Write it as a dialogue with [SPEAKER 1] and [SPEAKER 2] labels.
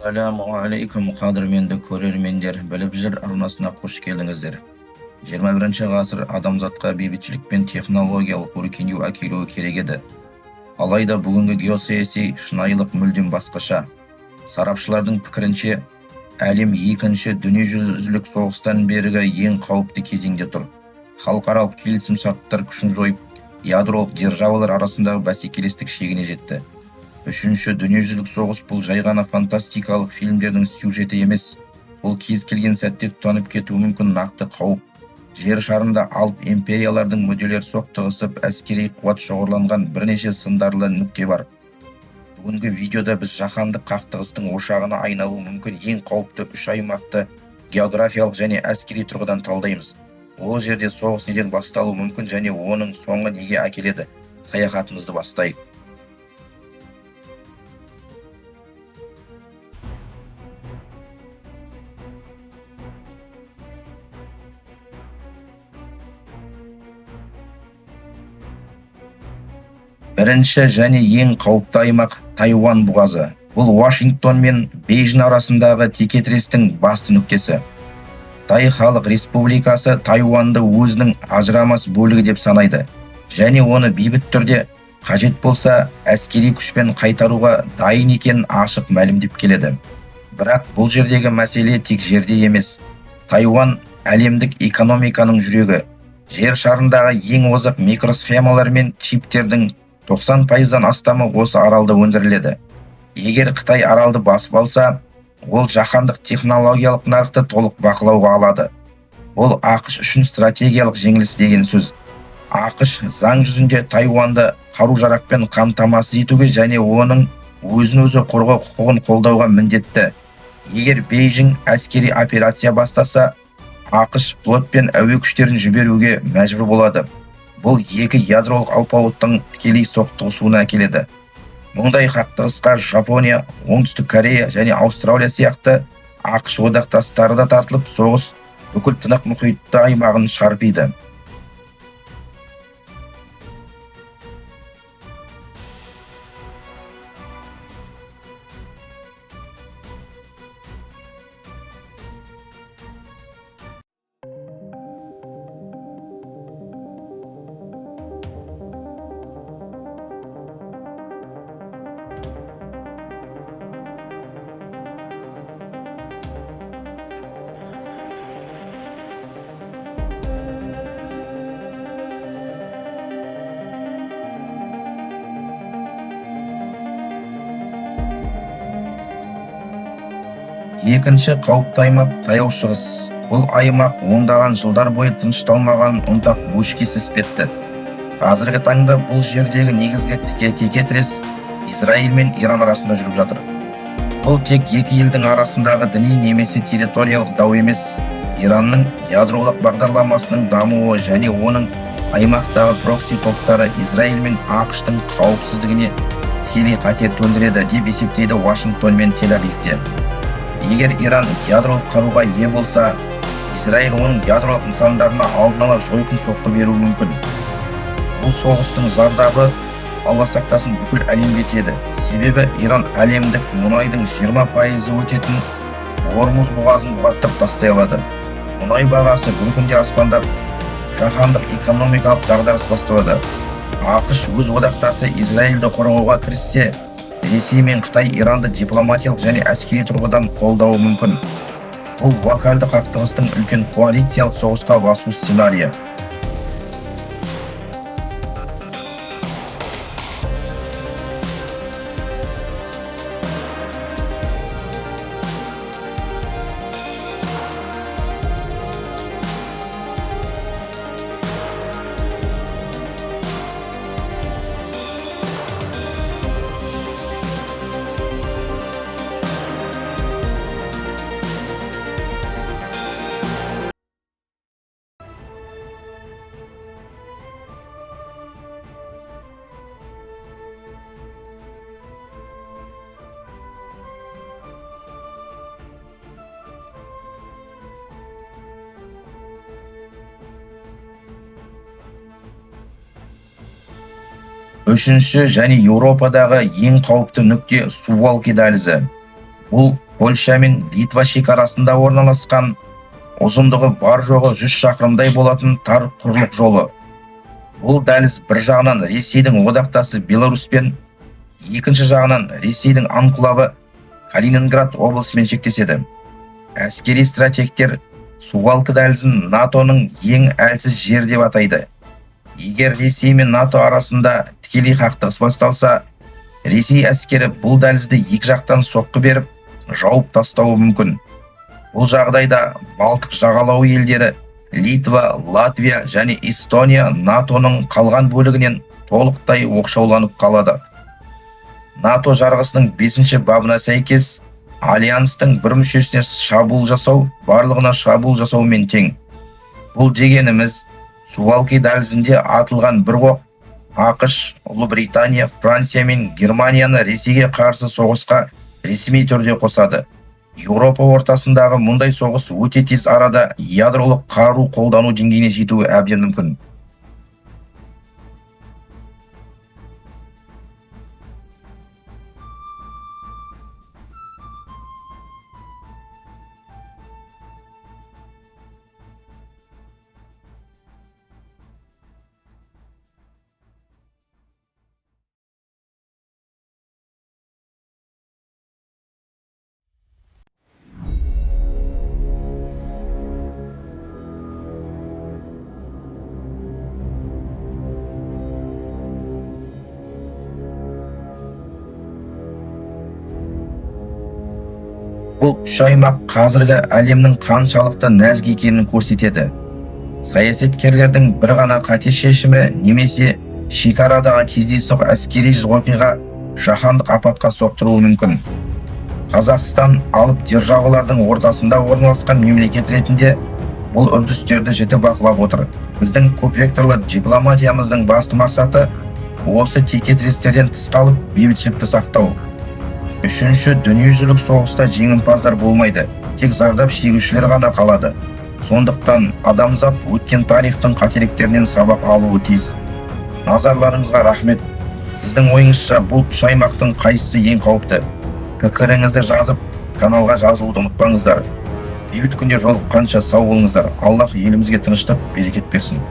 [SPEAKER 1] Ассалаумағалейкум, қадірменді көрермендер! Біліп жүр арнасына қош келдіңіздер. 21 ғасыр адамзатқа бейбітшілік пен технологиялық өркендеу әкелуі керек еді. Алайда бүгінгі геосаяси шынайылық мүлдем басқаша. Сарапшылардың пікірінше, әлем екінші дүниежүзілік соғыстан бергі ең қауіпті кезеңде тұр. Халықаралық келісімшарттар күшін жойып, ядролық державалар арасындағы бәсекелестік шегіне жетті. Үшінші дүниежүзілік соғыс бұл жай ғана фантастикалық фильмдердің сюжеті емес. Бұл кез келген сәтте тұтанып кетуі мүмкін нақты қауіп. Жер шарында алып империялардың мүдделері соқтығысып, әскери қуат шоғырланған бірнеше сындарлы нүкте бар. Бүгінгі видеода біз жаһандық қақтығыстың ошағына айналуы мүмкін ең қауіпті үш аймақты географиялық және әскери тұрғыдан талдаймыз. Ол жерде соғыс неден басталуы мүмкін және оның соңы неге әкеледі? Саяхатымызды бастайық. Бірінші және ең қауіпті аймақ – Тайвань бұғазы. Бұл Вашингтон мен Бейжің арасындағы текетірестің басты нүктесі. Қытай Халық Республикасы Тайваньды өзінің ажырамас бөлігі деп санайды және оны бейбіт түрде, қажет болса, әскери күшпен қайтаруға дайын екенін ашық мәлімдеп келеді. Бірақ бұл жердегі мәселе тек жерде емес. Тайвань – әлемдік экономиканың жүрегі. Жер шарындағы ең озық микросхемалар мен чиптердің 90%-дан астамы осы аралда өндіріледі. Егер Қытай аралды басып алса, ол жаһандық технологиялық нарықты толық бақылауға алады. Бұл АҚШ үшін стратегиялық жеңіліс деген сөз. АҚШ заң жүзінде Тайваньды қару-жарақпен қамтамасыз етуге және оның өзін өзі қорғау құқығын қолдауға міндетті. Егер Бейжің әскери операция бастаса, АҚШ флот пен әуе күштерін жіберуге мәжбүр болады. Бұл екі ядролық алпауыттың тікелей соқтығысуына әкеледі. Мұндай қақтығысқа Жапония, Оңтүстік Корея және Аустралия сияқты АҚШ одақтастары да тартылып, соғыс бүкіл Тынық мұхитты аймағын шарпиды. Екінші қауіпті аймақ – Таяу Шығыс. Бұл аймақ ондаған жылдар бойы тынышталмаған ұнтақ бөшкесі іспетті. Қазіргі таңда бұл жердегі негізгі текетірес Израиль мен Иран арасында жүріп жатыр. Бұл тек екі елдің арасындағы діни немесе территориялық дау емес. Иранның ядролық бағдарламасының дамуы және оның аймақтағы прокси топтары Израиль мен АҚШ-тың қауіпсіздігіне тікелей қатер төндіреді деп есептейді Вашингтон мен Тель-Авивте. Егер Иран ядролық қаруға ие болса, Израиль оның ядролық нысандарына алдын ала жойқын соққы беруі мүмкін. Бұл соғыстың зардабы, Алла сақтасын, бүкіл әлемге тиеді. Себебі Иран әлемдік мұнайдың 20%-ы өтетін Ормуз бұғазын бұғаттап тастай алады. Мұнай бағасы бір күнде аспандап, жаһандық экономикалық дағдарыс басталады. АҚШ өз одақтасы Израильді қорғауға кіріссе, Ресей мен Қытай Иранды дипломатиялық және әскери тұрғыдан қолдауы мүмкін. Бұл локальды қақтығыстың үлкен коалициялық соғысқа ұласу сценарийі. Үшінші және Еуропадағы ең қауіпті нүкте – Сувалки дәлізі. Бұл Польша мен Литва шекарасында орналасқан, ұзындығы бар-жоғы 100 шақырымдай болатын тар құрлық жолы. Бұл дәліз бір жағынан Ресейдің одақтасы Беларусьпен, екінші жағынан Ресейдің анклавы Калининград облысымен шектеседі. Әскери стратегтер Сувалки дәлізін НАТО-ның ең әлсіз жері деп атайды. Егер Ресей мен НАТО арасында тікелей қақтығыс басталса, Ресей әскері бұл дәлізді екі жақтан соққы беріп, жауып тастауы мүмкін. Бұл жағдайда Балтық жағалауы елдері Литва, Латвия және Эстония НАТО-ның қалған бөлігінен толықтай оқшауланып қалады. НАТО жарғысының 5-ші бабына сәйкес, альянстың бір мүшесіне шабуыл жасау барлығына шабуыл жасаумен тең. Бұл дегеніміз, Сувалки дәлізінде атылған бір оқ АҚШ, Ұлыбритания, Франция мен Германияны Ресейге қарсы соғысқа ресми түрде қосады. Еуропа ортасындағы мұндай соғыс өте тез арада ядролық қару қолдану деңгейіне жетуі әбден мүмкін. Бұл үш аймақ қазіргі әлемнің қаншалықты нәзік екенін көрсетеді. Саясаткерлердің бір ғана қате шешімі немесе шекарадағы кездейсоқ әскери оқиға жаһандық апатқа соқтыруы мүмкін. Қазақстан алып державалардың ортасында орналасқан мемлекет ретінде бұл үрдістерді жіті бақылап отыр. Біздің көпвекторлы дипломатиямыздың басты мақсаты осы текетірестерден тыс қалып, бейбітшілікті сақтау. Үшінші дүниежүзілік соғыста жеңімпаздар болмайды, тек зардап шегушілер ғана қалады. Сондықтан адамзат өткен тарихтың қателіктерінен сабақ алуы тиіс. Назарларыңызға рахмет. Сіздің ойыңызша бұл үш аймақтың қайсысы ең қауіпті? Пікіріңізді жазып, каналға жазылуды ұмытпаңыздар. Бейбіт күнде жолыққанша сау болыңыздар. Аллах елімізге тыныштық, берекет берсін.